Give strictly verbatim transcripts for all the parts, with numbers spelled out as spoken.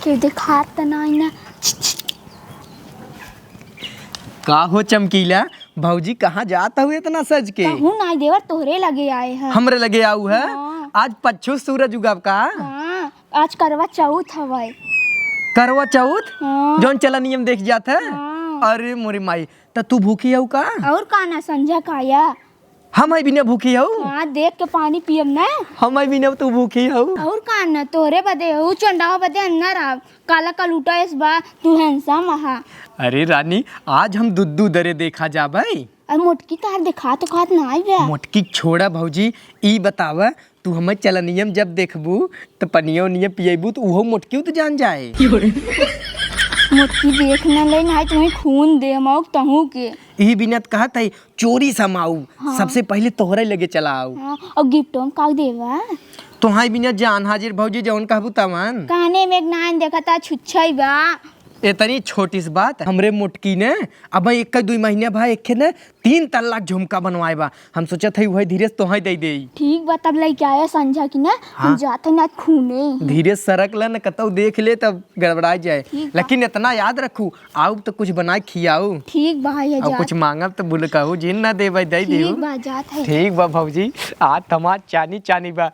ये देखात त नाई ना। का हो चमकीला, भौजी कहाँ जात हऊ इतना सज के? कहूँ नाई देवर, तोहरे लगे आए हैं। हमरे लगे आऊ है? हाँ। आज पच्छू सूरज उगब का? हाँ, आज करवा चौथ हवै। करवा चौथ? हाँ। जौन चलनियम देख जात है? हाँ। अरे मोरी माई, त तू भूखी हऊ का? और का ना, संझा खाया। हम है बिना भूखी हऊ? हाँ, देख के पानी पियब ना। हम है बिना तू भूखी हऊ? और का ना, तोहरे बदे हऊ, चंडावा बदे अन्ना रहा। काला कलूटा एस बा, तू handsome हा। अरे रानी, आज हम दुद्दू दरे देखा जाबै। अरे मोटकी तार देखा तो खात ना आई बे। मोटकी छोड़ा भौजी, ई बतावा, तू हमें चलनियम जब देखबू, त पनिया उनिया पियबू, त उहो मोटकी तो जान जाए। मोटकी देख न ले, नाई तुम्हें खून दे मौक तहू के। ई बिना त कहत है, चोरी समाऊ, हाँ। सबसे पहले तोहरे लगे चलाऊ। हाँ, और gift हम का देवा? तोहाई बिना जान हाजिर भौजी, जौन कहबू तवन। काने में एक नान देखा ता छुच्छाई बा। इतनी छोटी सी बात, हमरे मोटकी ने अब एक दुई महीने भा एक ने तीन तल्ला झुमका बनवाए बा। हम सोचत हई उहे धीरे से तोहे दे देई। ठीक बा, तब लइके आया संझा की ना, हम हाँ। जात हई ना खूने। धीरे से सरक ले न, कतौ देख ले तब गड़बड़ा जाए। ठीक बा। लेकिन इतना याद रखू, आऊ तो कुछ बनाए खियाऊ। ठीक बा, ये और जात। कुछ मांगब तो बोल कहू, जिन ना देबे, दे ठीक दियो। बा, जात है। ठीक बा भौजी, आज हमार चानी चानी बा।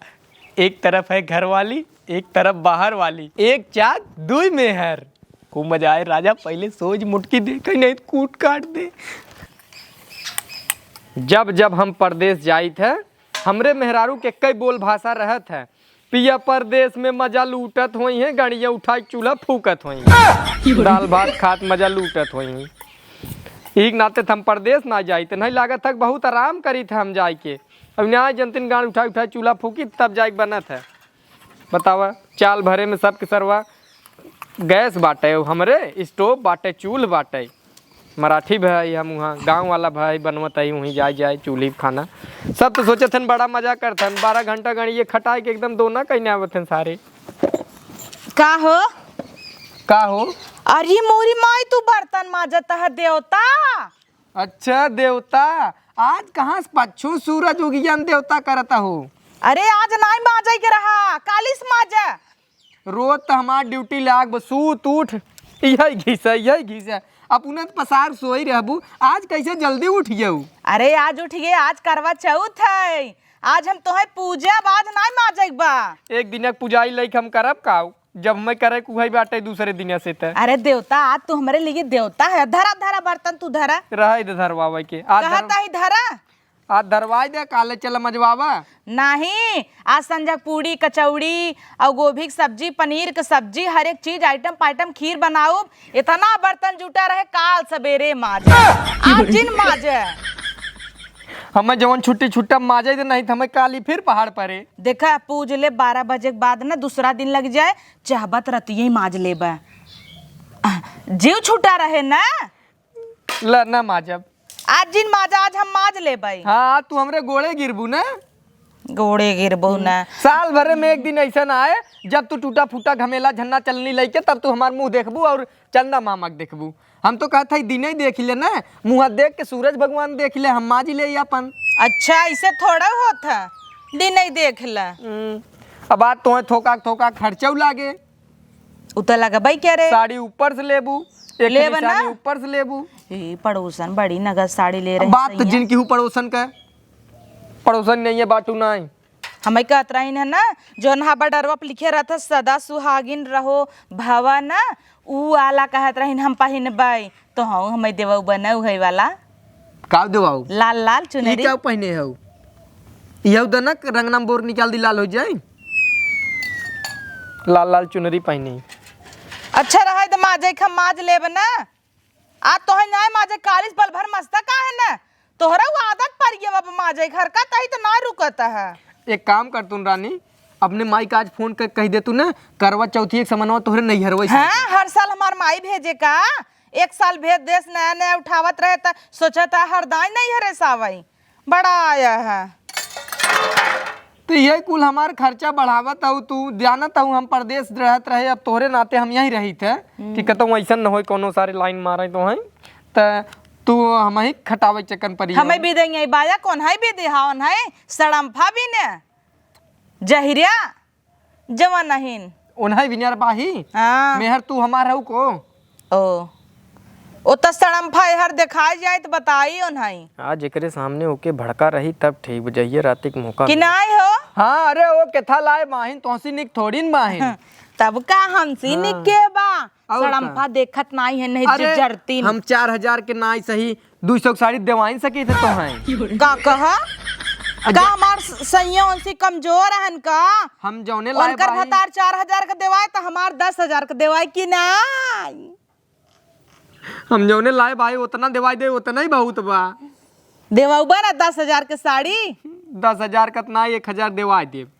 एक तरफ है घर वाली, एक तरफ बाहर वाली, एक चाक दुई मेहर। खूब मजा आए राजा, पहले सोच मुटकी देखे नहीं तो कूट काट दे। जब जब हम परदेस जाइत है, हमरे मेहरारू के कई बोल भाषा रहत है। पिया परदेस में मजा लूटत होइहैं, गड़िया उठाई चूल्हा फूकत होइहैं, दाल भात खात मजा लूटत होइहैं। एक नाते त हम परदेस ना जाइत, नहीं लागत है बहुत आराम करीत है हम जाइके। अब ना जनतिन गाड़ उठाई उठाई चूल्हा फूकी तब जाइके बनत है। बतावा, चाल भरे में सबके सरवा गैस बाटे, हमरे stove बाटे, चूल्ह बाटे। मराठी भाई हम उहाँ, गाँव वाला भाई बनवत है, उहीं जाए जाए चूल्ही पे खाना। सब तो सोचत हन बड़ा मजा करत हन, बारह घंटा गड़िया खटाए के एकदम दोना कइने आवत हन सारे। का हो? का हो? अरे मोरी माई, तू बर्तन माजत है देवता? अच्छा देवता, आज कहाँ से पच्छू सूरज उगियन देवता करत हो? अरे आज नाई माजे के रहा, काली से माजे। रोज त हमार ड्यूटी लाग बा, सूत उठ, यही घिसा, यही घिसा। अपने त पसार सोई रहबू, आज कैसे जल्दी उठ गयू? अरे आज उठ गए, आज करवा चौथ है, आज हम तोहे पूजब, आज नाई माजे के बा। एक दिन के पुजाई लइके हम करब काऊ, जब मैं करे कुहई बाटे दूसरे दिन से त। अरे देवता, आज तू हमरे लिए देवता है, धरा धरा बर्तन तू धरा। रहे दे धरवावे के। आज कहत धर- ही धरा। आज धरवाई दे, काले चल मजवावा। नहीं, आज संझा पूड़ी, कचौड़ी और गोभी के सब्जी, पनीर के सब्जी, हर एक चीज, आइटम पाइटम, खीर बनाउब। इतना बर्तन जुटा रहे, काल सबेरे माजे। आज जिन माजे। हमें जवन छुट्टी छुट्टा माजे दे, नहीं तो हमें काली फिर पहाड़ परे। देखा, पूज ले, बारह बजे के बाद ना दूसरा दिन लग जाए, चाहबत रतिये ही माज लेबे। जीव छुट्टा रहे ना। ल, ना माजब। आज जिन माजा, आज हम माज लेबै। हाँ, तू हमरे गोड़े गिरबू ना। गोड़े गिरबू ना। साल भरे में एक दिन ऐसा ना आए, जब तू टूटा फूटा घमेला झन्ना चलनी लइके, तब तू हमार मुँह देखबू और चंदा मामा के देखबू। हम तो कहत हई, दिने देख ले ना, मुँह देख के सूरज भगवान देख ले, हम माजी ले अपन। अच्छा, ऐसे थोड़ा होत है, दिने देख ले। हम्म, अब बात तोहे थोका थोका खर्चौ लागे। उ त लगबै के रे। साड़ी ऊपर से लेबू, एक लेब ना। निशानी ऊपर से लेबू। ए, पड़ोसन बड़ी नगद साड़ी ले रही बात तो सैया। जिनकी हूँ पड़ोसन का, पड़ोसन नहीं है, बाटू ना है। हमें कहत रही है ना, जौन हा बॉर्डरवा पे लिखे रहत है, "सदा सुहागिन रहो भवा" ना, ऊ आला कहत रही हम पहिनबै, तो हऊ हमें देवऊ बनऊ है वाला। का देवाऊ? लाल लाल ई चुनरी। क्या पहिने हऊ? यहू दनक रंगना में बोर निकाल दी, लाल हो जाए। लाल लाल चुनरी पहिने। अच्छा रहे तो माजे खा माज लेब ना। आ तोहे नाय माजे कालिस पल भर मस्ता काहे ना? तोहरा वो आदत पड़ गया अब माजे घर का, तही तो ना रुकत है। एक काम कर तू रानी, अपने माई का आज फोन कर कह दे तू ना, करवा चौथी एक समनवा तोहरे नैहरवा से। हाँ, हर साल हमार माई भेजे का, एक साल भेज देस, नया नया उठावत रहे त सोचा था हर दाई नैहरे से आवई। बड़ा आया है। तो यही कुल हमार खर्चा बढ़ावत हऊ तू, जानत हऊ हम परदेस रहत रहे, अब तोहरे नाते हम यहीं रहित है कि कतहूँ ऐसन न होय कोनो सारे लाइन मारे तो हैं, त तू हमही खटावे चक्कन परी हमें हो। भी देंगे बाया कौन है भी दे, हाँ है सड़म्फा भी ने जहिरिया जवानहीन। ओन्हई भी नियर बाही। हाँ। मेहर तू हमार हऊ को। ओ। ओ त सड़म्फा एहर देखाई जाए त बताई ओन्हई। आज एकरे सामने ओके भड़का रही तब ठीक बा, जहिये राती के मौका कि मिले। नाई हो? हाँ, अरे ओ केथा लाए बाहिन, तोहसी निक थोड़ी न बाहिन। तब का हमसी हाँ। निक के बा? और का? सड़म्फा देखत नाई है, नहीं अरे, जर्ती न। हम चार हजार के नाई सही, दुई सौ के साड़ी देवाइन सकी थे तो हैं। का कहा? अ, का जा- हमार स-, सैया उनसे कमजोर हन का? हम जौने लाए उनकर बाई। भतार चार हजार के देवाए त हमार दस हजार के देवाए कि नाई? हम जौने लाए बाई उतना देवाई दे, उतना ही बहुत बा। देवाउबा ना दस हजार के साड़ी? दस हजार का त नाई, एक हजार देवाई देब।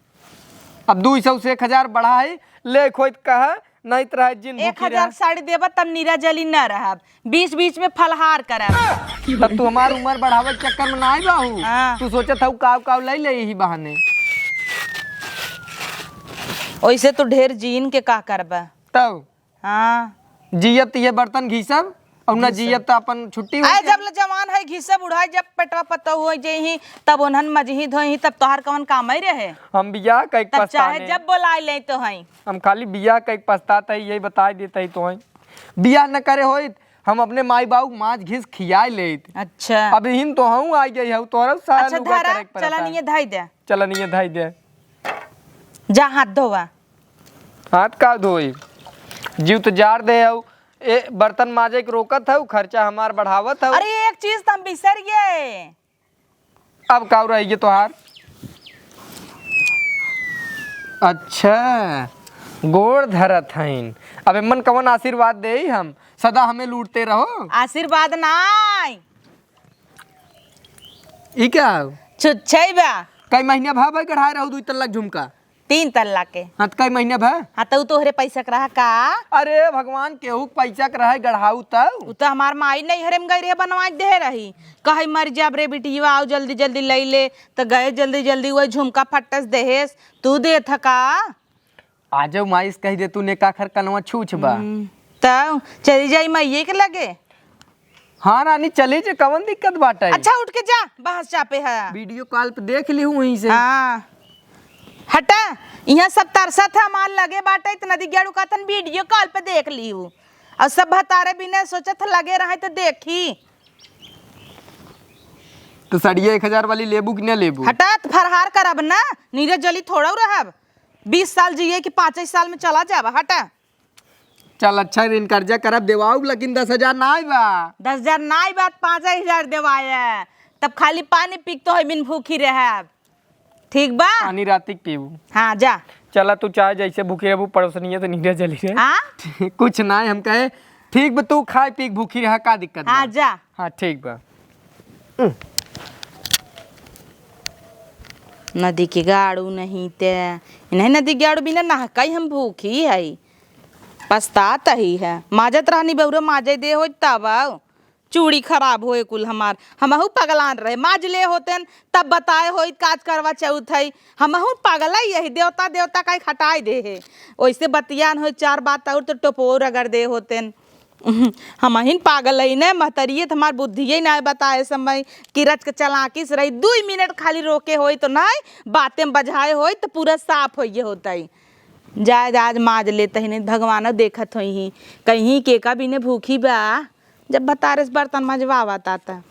अब दुई सौ से एक हजार बढ़ाई, ले खोइत कहा, नहीं त रहे जिन एक हजार भूखी रहे। साड़ी देबा तब नीरा जली न रहब, बीच बीच में फलहार करब। तब तू हमार उम्र बढ़ावे के चक्कर में ना आई बाहू। हाँ। तू सोचत हऊ काव काव लई ले यही बहाने। ओइसे तो ढेर जीन के का करबा? तब? हाँ। जियब त ये बर्तन घीसब, और ना घीसब। जियब त अपन छुट्टी हो आए गया। जब ले जवान है घीसब उड़ाए, जब पेटवा पतौ हो जइही तब ओन्हन मजही धोइही, तब तोहार कवन काम ही रहे? हम बियाह कइके तब चाहे पछताने। जब बोलाए ले तो हैं। हम खाली बियाह कइके पछतात है, यही बताई देत ही तो हैं। बियाह न करे होइत, हम अपने माई बाबू के माज घीस खियाए लेइत। अच्छा। अब हिन तो हूँ आ गई हूँ, तोहरा सारा अच्छा, लुगा धरा, करे के पड़ता। चलनिए धई दे। चलनिए धई दे। जा हाथ धोवा। हाथ का धोई? जीव तो जार दे हऊ। ए, बर्तन माजे के रोकत हऊ, खर्चा हमार बढ़ावत हऊ। अरे, एक चीज त हम बिसर गए। अब काऊ रही गए तोहार? अच्छा, गोड़ धरत हईन। अब एमन कवन आशीर्वाद देई हम? सदा हमें लूटते रहो। आशीर्वाद नाई। ई का हऊ? छुच्छई बा। कई महीना भा भाई गढ़ाए रहू दुई तल्ला के झुमका? तीन तल्ला के। हाँ, त कई महीना भा? हाँ, त उ तोहरे पैसा के रहा का? अरे भगवान, केहू के पैसा के रहे गढ़ाऊ तऊ? उ त हमार माई नैहरे में गई रहे, बनवाए देहे रही। कहे, "मर जाब रे बिटिया, आओ जल्दी जल्दी लई ले।" त गए जल्दी जल्दी, वही झुमका फट्टस देहेस, तू देत ह का? आ जाऊ माई से कही दे, तू ने का खर कनवा छूछ बा। हम्म, तऊ चली जाई माइये के लगे। हाँ रानी, चली जे, कवन दिक्कत बाटे? अच्छा, उठ के जा, बहस चापे है। वीडियो कॉल पे देख ली हूँ वहीं से। हाँ, हटा, यहाँ सब तरसत है, हमार लगे बाटे, इतना दिग्गेड़ू कहतन वीडियो कॉल पे देख ली हूँ। और सब भतारे बिना सोचत लगे रहे तो देखी। तो सड़िया एक हजार वाली लेबू कि ना लेबू? हटा, त फरहार करब ना, नीरज जली थोड़ा रहब। बीस साल जिए कि पाँच साल में चला जाब, हटा। चल अच्छा, ऋण कर्जा करब, देवाऊ, लेकिन दस हजार ना आइबा। दस हजार ना आइबा, पाँच हजार देवाए। तब खाली पानी पी के तो है बिन भूखी रहब। ठीक बा? पानी राती के पीबू। हाँ, जा। चला, तू चाहे जैसे भूखी रहबू, पड़ोसनिया तो नीचे चली रहे। हाँ? कुछ ना, हम कहे, ठीक बा, तू खाए पी के भूखी रहा, का दिक्कत हाँ, बा? जा। हाँ, ठीक बा। नदी के गाड़ू नहीं ते, नहीं नदी के गाड़ू बिना नहकाई हम भूखी है, पछतात ही है। माजत रहनी बउरे माजे दे होई तब आऊ। चूड़ी खराब होए कुल हमार, हमहू पगलान रहे, माज ले होतेन तब बताए होई काज करवा चौथ है। हमहू पगलाई यही देवता देवता का हटाए दे है। ओइसे बतियान होई चार बात और तो टोपो रगड़ दे होतेन। उहुं, हमहिन पागल हई ने, महतरिये त हमार बुद्धिये नाय बताए समय कि रच के चलाकी से रही, दुई मिनट खाली रोके होई तो नाय, बातें बझाए होई तो पूरा साफ होइए होतई। जाए आज माज लेत ही नहीं, भगवानो देखत होइहीं, कहीं के का बिने भूखी बा, जब बतारे से बर्तन मजवावा तात।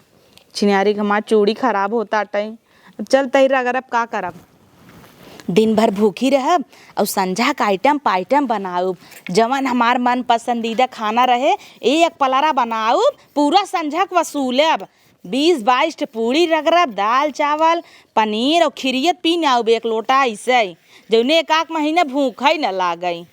छिनारी के हमार चूड़ी खराब होत आटई। अब चल तही रगरब, का करब? दिन भर भूखी रहब अउर संझा का आइटम पाइटम बनाउब। जवन हमार मन पसंदीदा खाना रहे, एक पलारा बनाउब, पूरा संझा के वसूलब। बीस बाईस ठे पूड़ी रगरब, दाल चावल, पनीर अउर खिरियत पी न आउब एक लोटा अइसे, जउने एक आक महीना भूखइ न लागइ।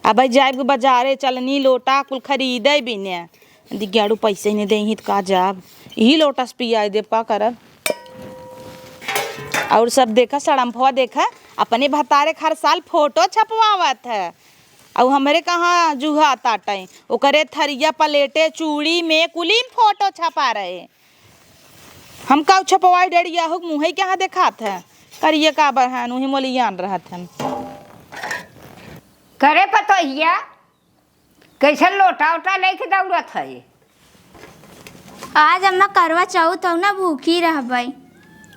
अब जाइब के बजारे चलनी लोटा कुल खरीदइ बिने। दिग्गाड़ू पैसे नहीं देही त का जाब, इही लोटा से पियाइ देब, का करब। अउर सब देखा, सड़म्फवा देखा, अपने भतारे क हर साल फोटो छपवावत है, अउ हमरे कहाँ जुहा ताटइ, ओकरे थरिया, प्लेटे, चूड़ी में कुली में फोटो छपा रहे। हम काउ छपवाई डेढ़िया हो, मुँहे कहाँ देखात है, करिए का बहन, उही मोलियान रहत हन। करे पतोहिया, कैसन लोटा ओटा लेके दौड़त है? आज अम्मा करवा चौथ हौ ना, भूखी रहबै।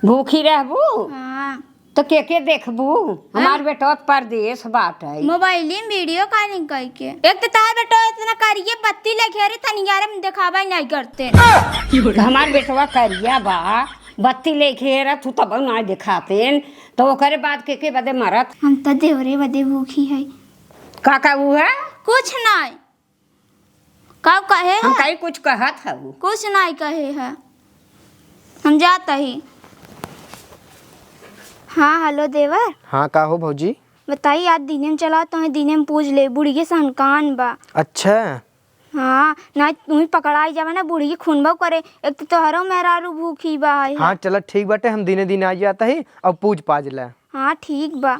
भूखी रहबू? हाँ। तो के के देखबू? हमार बेटवा परदेस बाटे। मोबाइल में वीडियो कॉलिंग कइके। एक तो तार बेटवा इतना करिए बत्ती लेके रे, तनियारे में देखावा ही नहीं करते। तो हमार बेटवा करिया बा, बत्ती लेके रे, तू तब ना देखाते। तो ओकरे बाद के के बदे मरत? हम तो देवरे बदे भूखी है। का का ऊ है? कुछ नहीं। का कहे हम है? कहीं कुछ कहत हऊ। कुछ नहीं कहे है, हम जात ही। हाँ, हेलो देवर। हाँ, का हो भौजी? बताई, आज दिने में चला, तोहे दिने में पूज ले, बुढ़िया सनकान बा। अच्छा। हाँ, ना तू ही पकड़ाई जावा ना, बुढ़िया खूनबो करे, एक तो तोहरो मेहरारू भूखी बा है। हाँ, चला ठीक बाटे, हम दिने दिने आ जात ही, अब पूज पाज ले। हाँ, ठीक बा।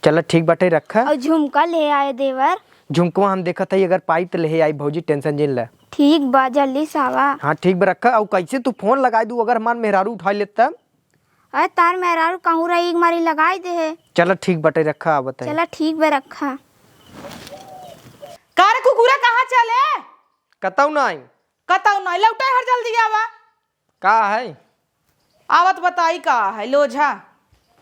चला ठीक बाटे, रखा। और झुमका ले आए देवर। झुमकवा हम देखत हई, अगर पाई त लेहे आई भौजी, टेंशन जिन ले। ठीक बा, जल्दी से आवा। हाँ ठीक बा, रखा। और कैसे तू फोन लगाई दू, अगर हमार मेहरारू उठा लेत तब? अरे तार मेहरारू कहूँ रही, एक मारी लगाई दे है। चला ठीक बाटे, रखा, आवत है। चला ठीक बा, रखा। का रे कुकुरा, कहाँ चले? कतौ नाई। कतौ नाई, लौटे हर जल्दी आवा। का है? आवत बताई का है, लोझा।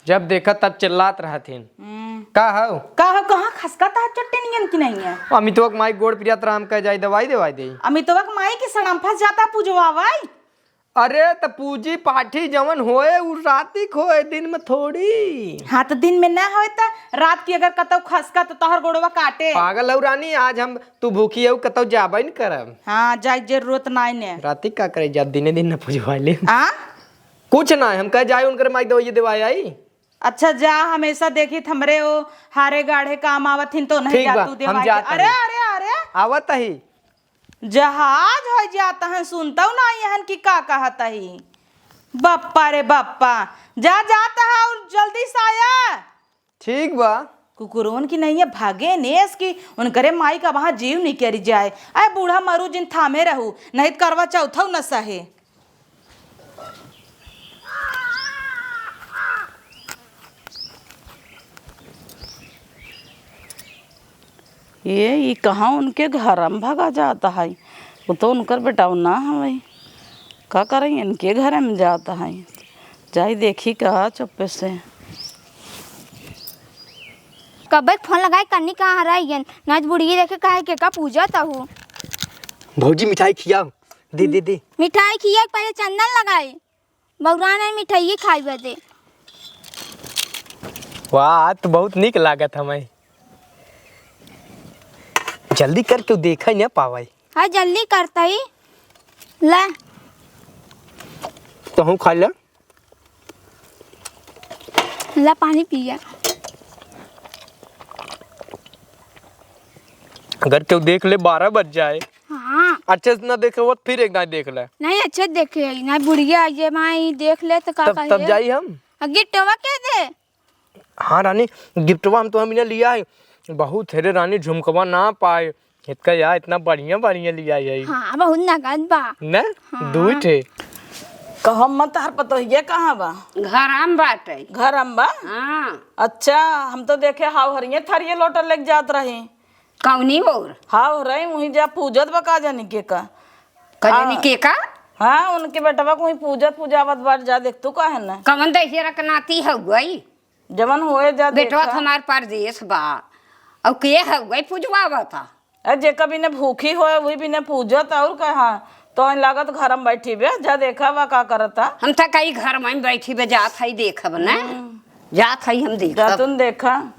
जब देखा तब चिल्लात रहथिन। हम्म। का हौ? का हौ, कहाँ खसका ता चट्टी नियन की नहीं है? अमितवा के माई गोड़ पिरात राम कह जाई, दवाई देवाई दे। अमितवा के माई के सड़म्फा जाता पूजवावाई। अरे त पूजी पाठी जवन होए, उ राती क होए, दिन में थोड़ी। हाँ, त दिन में ना होए त रात की अगर कतौ खसका त तोहर गोड़वा काटे। पागल हौ रानी, आज हम तू भूखी हौ, कतौ जाबे न करब। हाँ, जाए जरूरत नाई ने। राती का करे जा, दिने दिन न पुजवा ले। आ? कुछ ना, हम कह जाए उनकर माई दवाई देवाई आई। अच्छा जा, हमेशा देखी त हमरे ओ हारे गाढ़े काम आवत हिन तो नहीं ठीक जा बा, तू हम देवाई जात दे। अरे, हई। अरे, अरे। आवत ही। जहाज हो जात है, सुनतौ ना यहन की का कहत ही। बप्पा रे बप्पा, जा जात है और जल्दी से आया। ठीक बा। कुकुरोन की नहीं है, भागे नेस की उनकरे माई का वहाँ जीव निकरी जाए। अरे बूढ़ा मरू जिन थामे रहू, नहीं त करवा चौथौ न सहे। ये, ई कहाँ उनके घर में भगा जात है? वो तो उनकर बेटवा ना हवे। का करे इनके घर में जात है? जाई देखी का चुप्पे से। कबे फोन लगाई कन्नी कहाँ रहियन? नाच बुढ़िया देखे काहे के का पूजा तहु। भौजी मिठाई खियाओ। दे, दे, दे। मिठाई खिया के पहले चंदन लगाई। बौरा नहीं मिठाई खाई बदे। वाह, आज तो बहुत नीक लागत हमें। जल्दी करके देखे न पावे। हाँ, जल्दी करता ही। ले। तहूँ खा ले। ला पानी पिया। अगर केहू देख ले, बारह बज जाए। हाँ। अच्छे से ना देखे हो, फिर एक दाई देख ले। नहीं, अच्छे देखे है ना, बुढ़िया ये माई देख ले तो का तब, कहे? तब जाई हम। आ, गिफ्टवा के दे? हाँ रानी, गिफ्टवा हम तो हम इन्हें लिया है। बहुत है रे रानी, झुमकवा ना पाए। इतका यार, इतना बढ़िया, बढ़िया लिया है। हाँ, बहुत नगद बा। न? हाँ। दुई ठे। कहम मत, तहर पतोहिया कहाँ बा? घर हम बाटे। घर हम बा? हाँ। अच्छा, हम तो देखे हाव हरिये थरिये लोटा लेके जात रही। कौनी ओर? हाव रही, वहीं जा पूजत बा का जानी के का। का जानी हाँ। के का? हाँ, उनके बेटवा को वहीं पूजत पूजावत बाट जा, देख तू काहे ना। कवन दहिया रकनाती हउवई? जवन होए जा बेटवा देखा। त हमार परदेस बा। अउ के हउवई पूजवावत? अरे जेका बिना भूखी होए, वही बिना पूजत, और कहा? तो इन लागत घर में बैठी बे, जा देखा बा का करता। हम त कई घर में बैठी बे, जात हई देखब ना। हम्म। जात हई हम जा देखब। तुम देखा।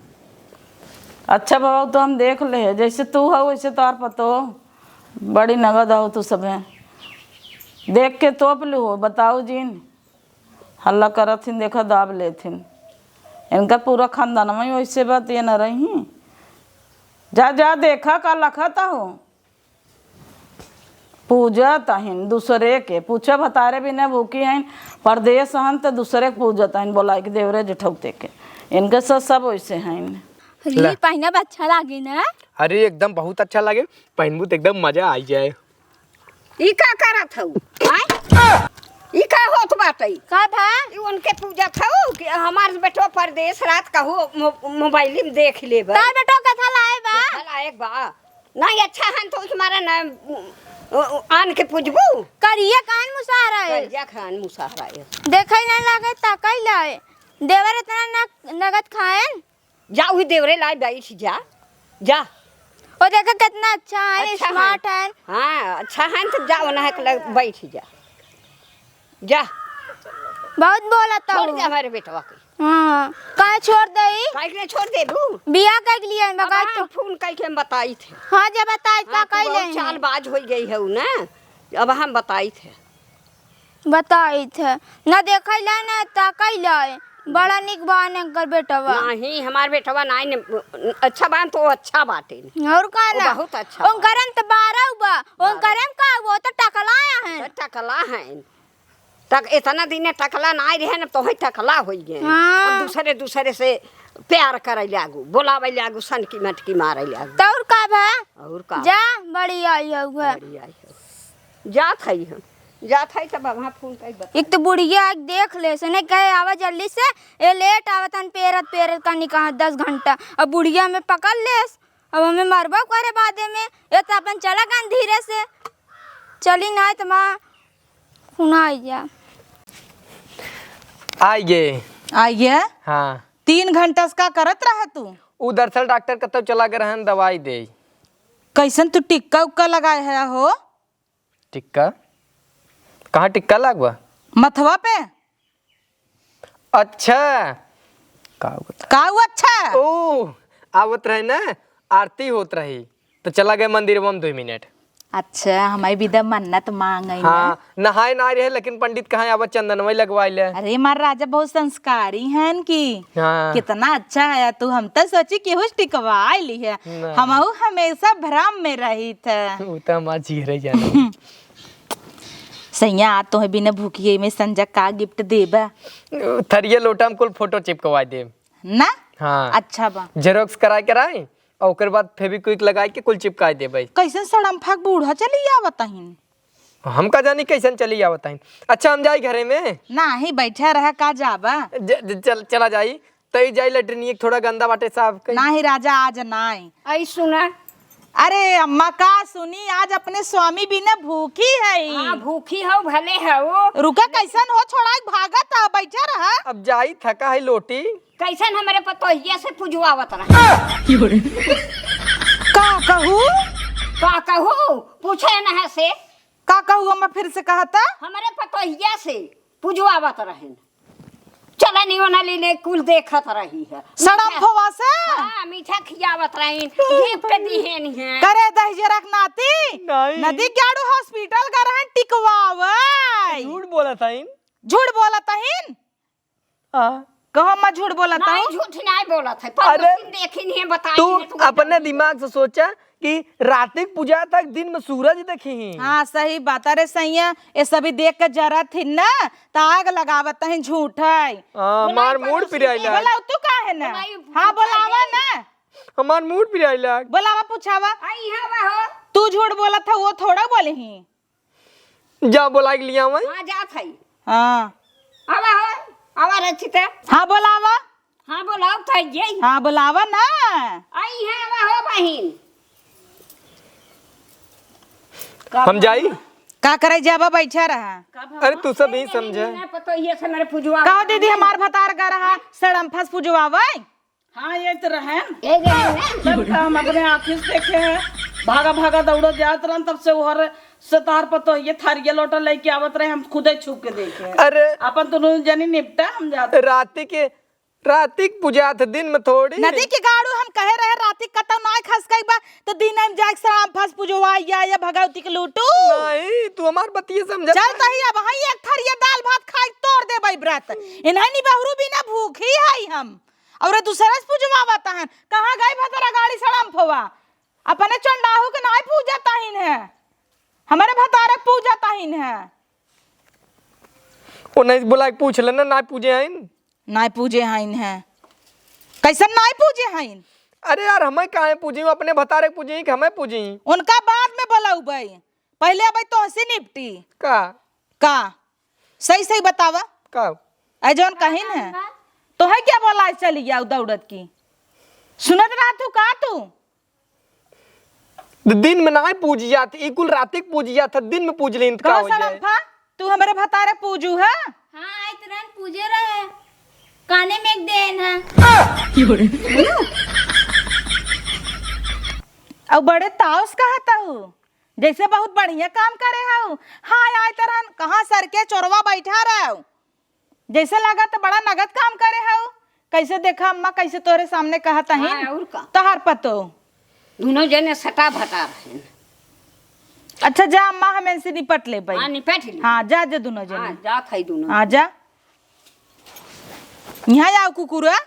अच्छा बाबा, तो हम देख ले, जैसे तू हो वैसे तोहार पतो। बड़ी नगद हो तू सबे। देख के तोप लो, बताओ जिन। हल्ला करत हिन, देखा दाब लेत हिन। इनका पूरा खानदानवा ही वैसे बा, त ये न रही। जा, जा, देखा का लखत हो। पूजत हइन दूसरे के, पूछे भतारे बिना भूखी हइन, परदेस हन त दूसरे के पूजत हइन, बोलाई के देवरे जेठौते के। इनके सब, सब वैसे हइन। रील ले। पहिनब अच्छा लागे ना? अरे एकदम बहुत अच्छा लागे, पहिनबू त एकदम मजा आई जाए। ई का करत हऊ? आय? ई का होत बाटई? का भा? ई उनके पूजत हऊ कि हमार बेटवा परदेस रात कहू मो-, मोबाइल में देख लेबे। तार बेटवा कथा लाए बा? कथा लायक बा। नहीं अच्छा हन तो तुम्हारा ना, अ, अ, आन के पूजबू? करिया कान मुसारा है। करिया कान मुसारा है। देखई ना लागे, ताकई लाए। देवर इतना न-, नगद खाएन। जा, उही देवरे लाए, बैठ जा, जा। ओ देखा, कितना अच्छा है, अच्छा है। Smart है। हाँ, अच्छा है, तो जा, ओनहे के लग बैठ जा, जा। बहुत बोलत छोड़ हऊ। दे हमारे बेटवा के। हाँ, काहे छोड़ देई? काहे के लिए छोड़ देबू? बियाह कइ के लिए अब बका हम तो। फोन कइ के हम बताइत है। हाँ, जब बताइत हाँ, का तू कइले बहुत हैं। चालबाज होइ गई है ना, अब हम बताइत है। बताइत है, ना देखइला, ना ताकइला। बड़ा निक बान एकर बेटवा। नहीं, हमार बेटवा नाई ने, अच्छा बान तो अच्छा बाटे। और का वो ना? बहुत अच्छा बान। ओनकरन त बारह बा, हाँ। ओनकरन का, वो तो टकला है। तो टकला है। तक इतना दिन टकला नाई रहे न, तोहे टकला होइ गए। हाँ। अब दूसरे, दूसरे से प्यार करे लागू, बोलावे लागू, सनकी मटकी मारे लागू। तो और का बा? और का? जा, बड़ी आई हऊ है। बड़ी आई हऊ। जात हई हम, जात हई तब वहाँ फोन कई बता। एक तो बुढ़िया एक देख ले, सने कहे, "आवा जल्दी से, ए लेट आवत हन, पेरत पेरत का निकाह दस घंटा।" अब बुढ़िया में पकड़ लेस, अब हमें मरबो करे बादे में। ए तो अपन चला गन धीरे से, चली ना तो माँ खुना आई जा। आइए। आइए? हाँ। तीन घंटा से का करत रहे तू? उ दरअसल डॉक्टर कतौ चला गए रहन दवाई दे। कैसन तू टिक्का उक्का लगाए है हो? टिक्का? कहाँ टिक्का लागबा? मथवा पे। अच्छा। का हुआ? का हुआ अच्छा? ओ, आवत रहे ना, आरती होत रही, तो चला गए मंदिरवा में दो मिनट। अच्छा, हमारी विदा मन्नत मांगे ना। हाँ, नहाए ना रहे, लेकिन पंडित कहाँ आवा, चंदनवा लगवाए ले। अरे, हमार राजा बहुत संस्कारी हैं कि हाँ। कितना अच्छा है तू, हम तो सोची केहू से टिकवाए ली है, ना। हमहू हमेशा भ्रम में रही थे। उ तो हमार जिगरे जाने। सैया, आज तोहे बिना भूखिए में संजा का गिफ्ट देबा? थरिया लोटा में कुल फोटो चिपकवाए देब। ना? हाँ। अच्छा बा। जेरोक्स कराए कराए, और ओकर बाद फेविक्विक लगाए के कुल चिपकाए देबे। कैसन सड़म्फा के बूढ़ा चली आवत हइन? हम का जानी कैसन चली आवत हइन। अच्छा, हम जाई घरे में? नाही, बैठा रहा, का जाबा? ज-, ज-, चल, चला जाई। तई जाई लेटरिन, एक थोड़ा गंदा बाटे, साफ कई। नाही राजा, आज नाही। आई सुना। अरे अम्मा, का सुनी, आज अपने स्वामी बिना भूखी है। हाँ, भूखी हो, भले हो। रुका, कैसन हो, छोड़ा, भागत है, बैठा रहा। अब जाई, थका है लोटी। कैसन हमरे पतोहिया से पुजवावत रहे। का कहू? का कहू? पूछे न है से। का कहू, अम्मा फिर से कहता? हमरे पतोहिया से पुजवावत रहेन। चला नियो ना लीले, कुल देखत रही है। सड़म्फवा से? हाँ, मीठा खियावत रहीन, गिफ्ट दिहेन है। करे दहिजरक नाती? नहीं। नदी के आड़ू हॉस्पिटल का रहन टिकवावे। झूठ बोलत हईन। झूठ बोलत हईन? हाँ। कहो, मैं झूठ बोलत नहीं, हूँ? झूठ नहीं बोलत है। अरे, पड़ोसिन देखी नहीं है, बताई तू नहीं है, तू अपने दिमाग से सोचा कि रातिक पूजा तक दिन में सूरज देखी ही। हाँ, सही बात। अरे सैया, ये सभी देख के जरा थी ना, तो आग लगावत ही, झूठ है। हाँ, बोलाई मार मूड पड़ोसिन पिराई से। लाग। बोलाऊ तू का है ना? बोलाई हाँ, पूछा बोलावा नहीं। ना। हमार मूड पिराई लाग। बोलावा, पूछावा। आई है वह। तू झूठ बोलत है, वो थोड़ा बोले ही। जा बोलाइ के लियावै। हाँ, जात हई। हाँ। आवा हो, आवा रचिता। हाँ, बोलावा। हाँ, बोलाओ तो ये। हाँ, बोलावा ना। आई है, आवा हो बहिन। हम जाई? का करे जाबा, बैठा रहा। अरे, तू सब ही समझे। ना पतो ये से मेरे पुजवा। कहो दीदी, हमार भतार का रहा, सड़म फंस पुजवावे। हाँ, ये तो रहे। ये गए हैं। तब का हम अपने आँखी से देखे हैं, भागा भागा दौड़ो जात रहन, तब से उहर से तार पतो ये थारिया लोटा लेके आवत रहे, हम खुदे छू के देखे हैं। अरे। अपन दोनों जनी निपटा, हम जाते। राती के, राती के पूजा थे, दिन में थोड़ी। नदी के गाड़ू हम कहे रहे, राती कतौ नाय खसकई बा, तो दिन में जाके सड़म फंस पुजवाइया, या भगवती के लूटू। नहीं, तू हमार बतिये समझा। चल तही अब हई एक थरिया दाल भात खाई तोड़ देबई व्रत। इन्हनी बहुरू बिना भूखी हई हम। और दूसरा से पुजवावत हन, कहाँ गई भतरा गाड़ी सड़म्फवा? अपने चंडाहू के नाय पूजत हइन है, हमरे भतारे के पूजत हइन है। ओ नहीं, बोला के पूछ लेना, नाय पूजे हइन। नाय पूजे हइन है? कैसन नाय पूजे हइन? अरे यार, हमें काहे पूजी, अपने भतारे के पूजी कि हमें पूजी? उनका बाद में बोलउबई, पहले अबई तोहसे निपटी। का? का? सही सही बतावा। का? ऐ जौन कहिन है, तोहे क्या बोला है चली जाऊ दौड़त की? सुनत रहा तू का तू? द-, दिन में नाय पूजी जात, ई कुल राती के पूजी जात है, दिन में पूज लेन त का कहो हो जाए? सड़म्फा, तू हमरे भतारे पूजू है? हाँ, आइत रहन पूजे रहे। काने में एक देन है। अब बड़े ताउस कहत हऊ, जैसे बहुत बढ़िया काम करे हऊ। हाँ, आए तरहन कहाँ सर के चोरवा बैठा रहो, जैसे लगा तो बड़ा नगद काम करे हऊ। कैसे देखा अम्मा, कैसे तोरे सामने कहत हईन। हाँ, और का? तोहार पतो। दुनो जने सटा भटा रहन। अच्छा जा अम्मा, हम इनसे निपट लेबे। हाँ, निपट ली। हाँ, जा, जा दुनो जने। हाँ, जात है दुनो। हाँ, जा। यहाँ आओ कुकुरा।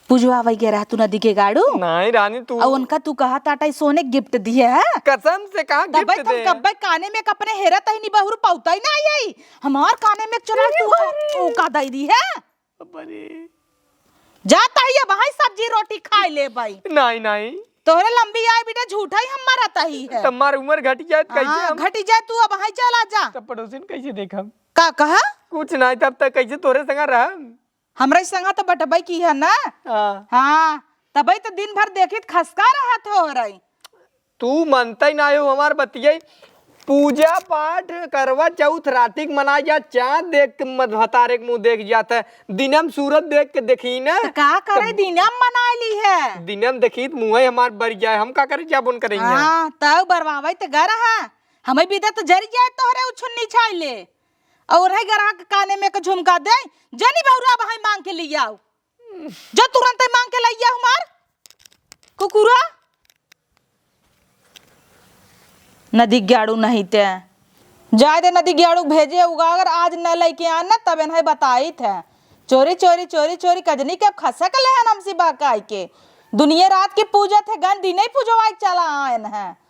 पूजवा वही गया रहा तू नदी के गाड़ू? नहीं रानी, तू। और उनका तू कहा ताटा सोने gift दिए है? कसम से कहा तबे gift तुम दे। कब्बे काने में अपने हेरत ही नहीं बहुर पौता ही ना आई। हमार काने में चुना तू है, तू का दई दी है? अरे। जात ही अब हाई सब्जी रोटी खाए ले भाई। नहीं, नहीं। तोहरे लंबी आए बेटा, झूठा ही हम मरत ही है। तब हमार उम्र घट जाए, कैसे हाँ, हम घटी जाए, तू अब हाई चला जा। तब पड़ोसिन कैसे देखम? का कहा? कुछ नहीं, तब तक कैसे तोरे संगा रहम? हमरा संगा तो बटबई की है ना? हाँ। हाँ, तबई तो दिन भर देखित खसका रहत हो रही। तू मनता ही ना हो हमार बतिये। पूजा पाठ, करवा चौथ रातिक मनाई जा, चाँद देख के मत भतारे के मुँह देख जात है। दिनम सूरत देख के देखी ना। तो का करे, दिनम मनाई ली है। दिनम देखी तो मुँह हमार बर जाए, हम का करे, जाबुन करेंगे। हाँ, तब बरवावे तो गर है। हमें बिदत जरी जाए तोहरे उछुन्नी छाई ले। और है गरहा के काने में के झुमका दे, जनी बहुरा अब हाई मांग के ले आओ। जो तुरंत मांग के लइया हमार कुकुरा। नदी ग्याड़ू नहीं ते। जाए दे नदी ग्याड़ू भेजे उगा, अगर आज न लेके आन न तब इन्हें बताई थे। चोरी, चोरी, चोरी, चोरी, कजनी के अब खसक ले हन हमसी बहकाई के। दुनिया रात की पूजत है, गन दिन ही पूजवाई चला आयन है।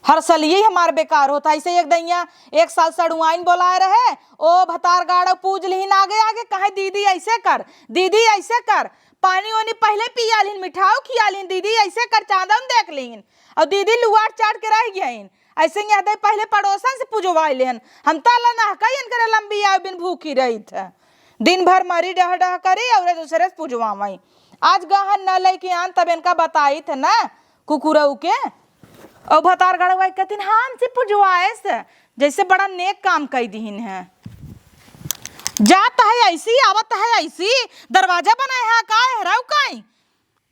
हर साल यही हमार बेकार होता है। ऐसे एक दैया एक साल सड़ुआइन बोलाए रहे, ओ भतार गाड़ो पूज लिहिन आगे आगे, कहे, "दीदी ऐसे कर, दीदी ऐसे कर, पानी ओनी पहले पिया लिहिन, मिठाऊ खिया लिहिन, दीदी ऐसे कर, चांदन देख लिहिन।" और दीदी लुआट चाट के रह गइन। ऐसे ही हदे पहले पड़ोसन से पुजवाई लेहन। हम ताला नहकाई इनकरे लंबी आवे बिन भूखी रही थे। दिन भर मरी डह डह करी और दूसरे से पुजवावई। आज गहन न लेके आन तब इनका बताई थे ना कुकुरऊ के। और भतार गड़वाई कहतीन, "हाँ, हमसे पुजवाए से, जैसे बड़ा नेक काम कई दीहिन है।" जात है ऐसी, आवत है ऐसी, दरवाजा बनाए है का, हेराऊ काई?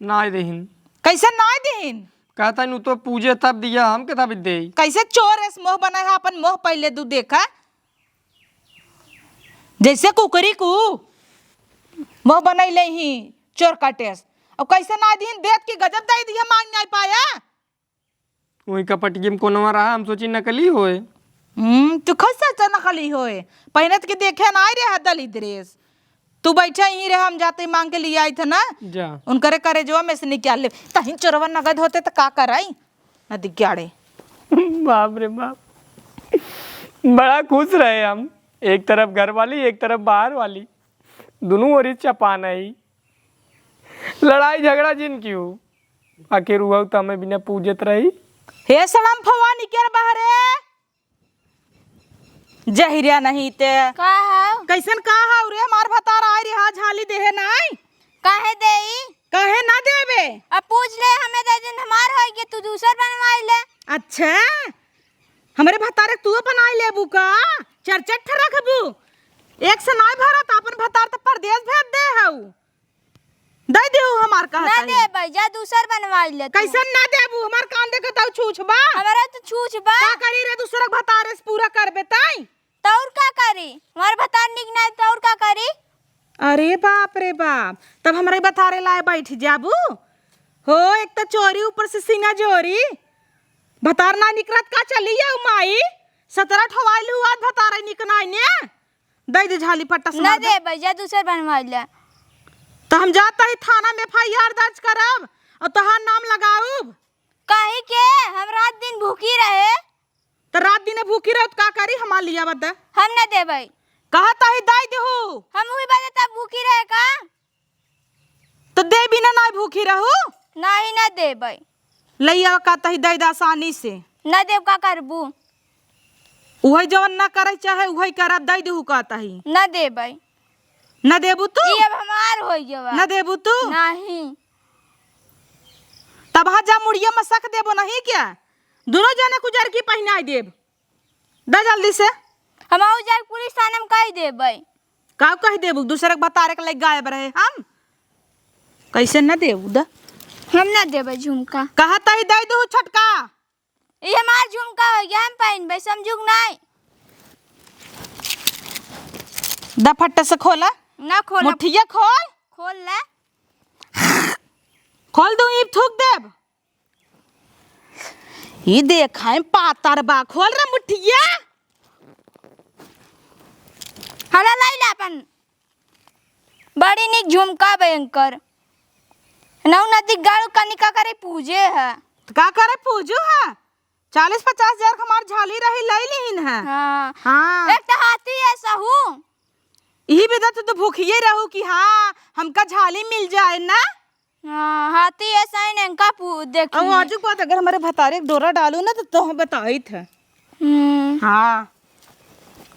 नाय देहिन। कैसे नाय देहिन? कहता नु तो पूजे तब दिया, हम के तब दे। कैसे चोर एस मोह बनाए है, अपन मोह पहले दू देखा। जैसे कुकरी को मोह बनैले ही चोर काटेस। अब कैसे ना दीन देत की गजब दे दिया, मांग नहीं पाया। वही कपटिया में कोनवा रहा, हम सोची नकली होए। हम्म, तू कैसे से नकली होए? पहनत के देखे ना आए रे दली ड्रेस। तू बैठे ही रहे, हम जाते मांग के लिए आई थे ना। जा। उनकरे करे जो में से निकाल ले। तहिन चोरवा नगद होते तो का कराई? नदी क्याड़े। बाप रे बाप। बड़ा खुश रहे हम, एक तरफ घर वाली, एक तरफ बाहर वाली, दोनों ओरी चपान आई। लड़ाई झगड़ा जिन क्यों, आखिर उहउ त हमें बिना पूजत रही। हे सड़म फवा, निकर बहरे। जहिरिया नहीं ते। का है? कैसन का है रे? हमार भतार आए रे, हा झाली देहे नाई। काहे देई? काहे ना देबे? अब पूछ ले, हमें दे दिन हमार होई के तू दूसर बनवाई ले। अच्छा, हमरे भतारे तू अपन आई लेबू का? चरचट रखबू? एक से नाई भरत, अपन भतार त परदेस भेज दे हऊ। दे देहू हमार कहत ना हई। देबै, जा दूसर बनवाई ले तू। कैसन ना देबू? हमार कान देखत हऊ छूछ बा? हमारा तो छूछ बा। का करी रे, दूसर के भतारे से पूरा करबे ताई? तौर का करी? हमार भतार निक नाई तौर का करी? अरे बाप रे बाप, तब हमरे भतारे लाए बैठ जाबू? हो, एक तो चोरी ऊपर से सीना जोरी। भतार ना निकरत का चली जाऊ माई? सतरा ठवाई लू आज भतारे निक नाई ने। दे दे झाली पट्टा से ना मार दे। देबै, जा दूसर बनवाई ले। तो हम जात ही थाना में एफ आई आर दर्ज करब और तोहार नाम लगाउब। काहे के? हम रात दिन भूखी रहे। तो रात दिन भूखी रहो तो का करी? हमार लिया बता। हम ना देबै। कहत ही दे देहू। हम वही बजे तब भूखी रहे का? तो दे बिना ना भूखी रहू? नहीं, ना देबै। लइया कहत ही दे दे आसानी से। ना देब, का करबू? उहे जवन ना करे चाहे उहे करब, दे देहू कहत ही। ना देबै। ना देबू तू? ई अब हमार होई गवा। ना देबू तू? नहीं। तब हाँ जा मुड़िया में सक देबो नहीं क्या? दोनों जने कुजर की पहिनाई देब। द जल्दी से। हम आऊ जाए पुलिस थाना में कह देबै। का कहि देबू? दूसरे के भतारे के लइके गायब रहे हम? कइसे न देबू द? हम न देबे झुमका। कहत ही दइ दू छोटका। ई हमार झुमका होइ गया, हम पहिनबे, समझू कि नाहीं? द फट्ट से खोला। ना खोला। मुठिया खोल। खोल ले। खोल दू, ईंट थूक देब। ई देखाई पातर बा, खोल रे मुठिया। हला लाई ला अपन। बड़ी निक झुमका बा एनकर। नौ नदी गाड़ू कनिका करे पूजे है। त का करे पूजू है? चालीस पचास हजार के हमार झाली रही, लइ लिहिन है। हाँ। हाँ। एक त हाथी है सहू। इही बेदा तू तो भूखिए रहू कि हाँ, हमका झाली मिल जाए ना। हाँ, हाथी ऐसा ही इनका पू-, देखी। अब आजू के बाद अगर हमरे भतारे के डोरा डालू ना, तो तोह बताइत है। हम्म। हाँ।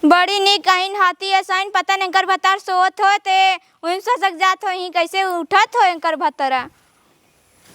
बड़ी निक आइन हाथी ऐसा ही, पता नहीं इनकर भतार सोत होय, ते उन ससक जात होई, कइसे उठत होय इनकर भतारा।